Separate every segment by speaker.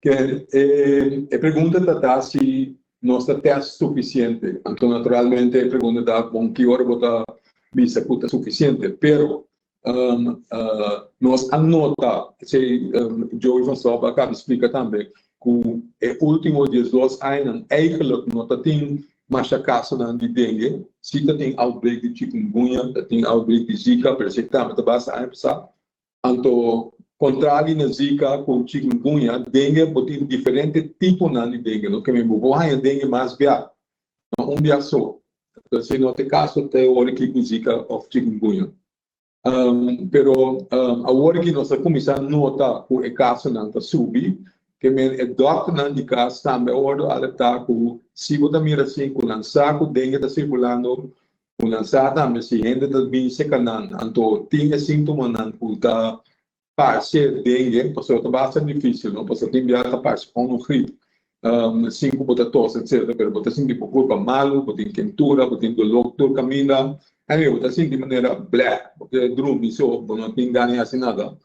Speaker 1: Ke e pregunta ta ta si nos ta test sufisiente. Anto naturalmente e pregunta ta bon ki ora bo ta bisa ku ta sufisiente. Pero nos a nota, esei Joey van Stolp a kaba splika tambe, ku e ultimo diesdos añanan eigenlijk no ta tin masha kasonan di dengue. Si ta tin outbreak di chikungunya, ta tin outbreak di zika, pero esei tambe ta basta aña pasá. Anto, kontrali na Zika ku chikungunya, dengue bo tin diferente tiponan di dengue. Lo ke men bo por haña dengue mas bia, no un bia so. Anto esei no ta e kaso te ora ki ku Zika òf chikungunya. Pero awor ki nos a kuminsá nota ku e kasonan ta subi, ke men e dòkternan di kas tambe a wòrdu alertá ku si bo ta mira sin ku nan sa ku dengue ta sirkulando, Ku nan sa tambe si hende ta bin seka nan, anto tin e síntomanan ku ta parse dengue, pasobra ta basta difísil, no? Pasobra tin biaha ta parse kon un grip, sin ku bo ta tos etcetera, pero bo ta sinti bo kurpa malu, bo tin kentura, bo tin doló tur kaminda, anyway bo ta sinti manera blè, bo ke drumi so, bo no tin gana di hasi nada.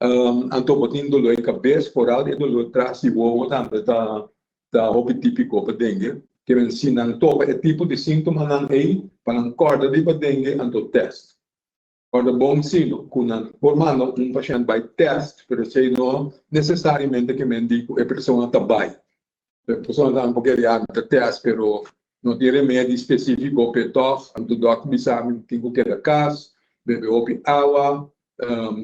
Speaker 1: Anto bo tin doló di kabes, foral e doló tras di wowo tambe ta Ta hopi típiko pa dengue. Ke men si nan topa e tipo di síntomanan ei, pa nan kòrda riba dengue anto tèst. Kòrda bon si ku nan por manda un pashènt bai tèst, pero esei no nesesariamente ke men di ku e persona ta bai. E persona tambe por kere ya mi ta tèst pero no tin remedi spesífiko p'e tòg, anto dòkter bisa mi tin ku keda kas, bebe hopi awa,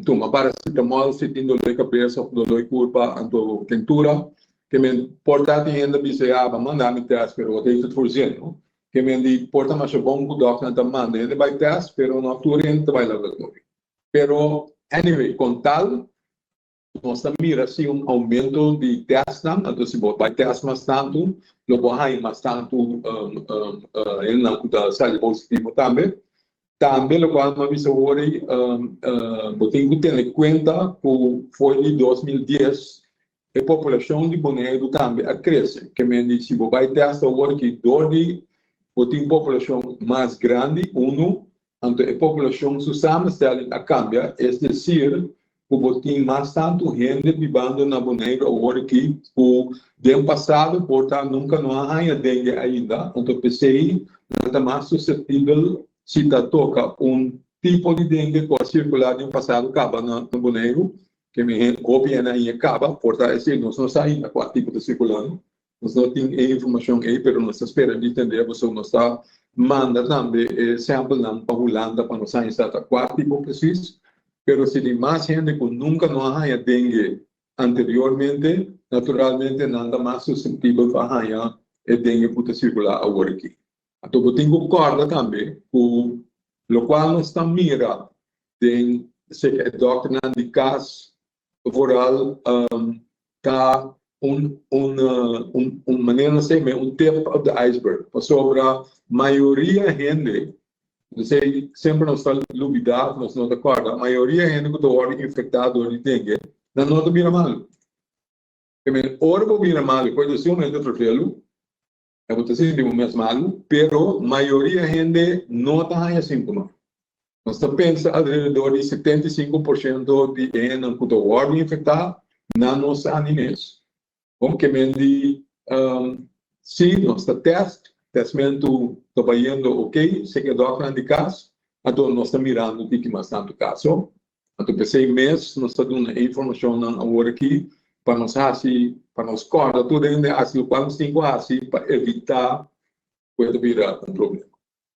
Speaker 1: Tuma paracetamol si tin dolor di cabes of dolor di curpa anto kentura. Ke men por ta tin hende bisa ya bo manda mi test pero wat heeft het voor zin no. Ke men di por ta masha bon ku dokternan ta manda hende bai test pero no tur hende ta bai laboratorio. Pero anyway con tal nos ta mira si un aumento di testnan anto si bo bai test mas tantu lo bo haña mas tantu hendenan ku ta sali positivo tambe. Tambe lokual mi a bisa awor ei, bo tin ku tene kuenta ku for di 2010 e populashon di Boneiru tambe a krese. Ke men di si bo bai tèst awor ki dor di bo tin populashon mas grandi, unu, anto e populashon su samenstelling a kambia, es desir ku bo tin mas tantu hende bibando na Boneiru awor aki ku den pasado por ta nunka no a haña dengue ainda, anto p'esei nan ta mas suseptibel si ta toka un tipo di dengue ku a sirkulá den pasado kaba na Boneiru, ke mi hopi hende a haña kaba, por ta esei nos no sa ainda kua tipo ta sirkulando. Nos no tin e informacion ei, pero nos ta spera di tende pasobra nos ta manda tambe e samplenan pa Hulanda pa nos haña sa ta cua tipo precies. Pero si tin mas hende cu nunca no a haña dengue anteriormente, naturalmente nan ta mas susceptibel pa haña e dengue cu ta circula awor aki. Anto bo tin cu corda tambe cu locual nos ta mira den seca e dokternan di cas Vooral ta un un un manera nan sey un tip of the iceberg pasobra mayoria hende esey semper nos ta lubida nos no ta corda mayoria hende cu ta wordo infecta door di dengue nan no ta bira malo ora bo bira malo por ta sumamente vervelu e bo ta sinti bo mes malu, pero mayoria hende no ta haña síntoma. Nos ta pensa alrededor di 75% di e hendenan ku ta wòrdu infektá, nan no sa ni mes. Bon, ke men di si nos ta tèst, tèstmentu ta bayendo oke, seke dòkternan di kas, anto nos ta mirando tiki mas tantu kaso. Anto p'esei mes nos ta duna e informashonnan awor aki pa nos hasi, pa nos kòrda tur hende hasi lokual nos tin ku hasi pa evitá ku e ta bira un problema.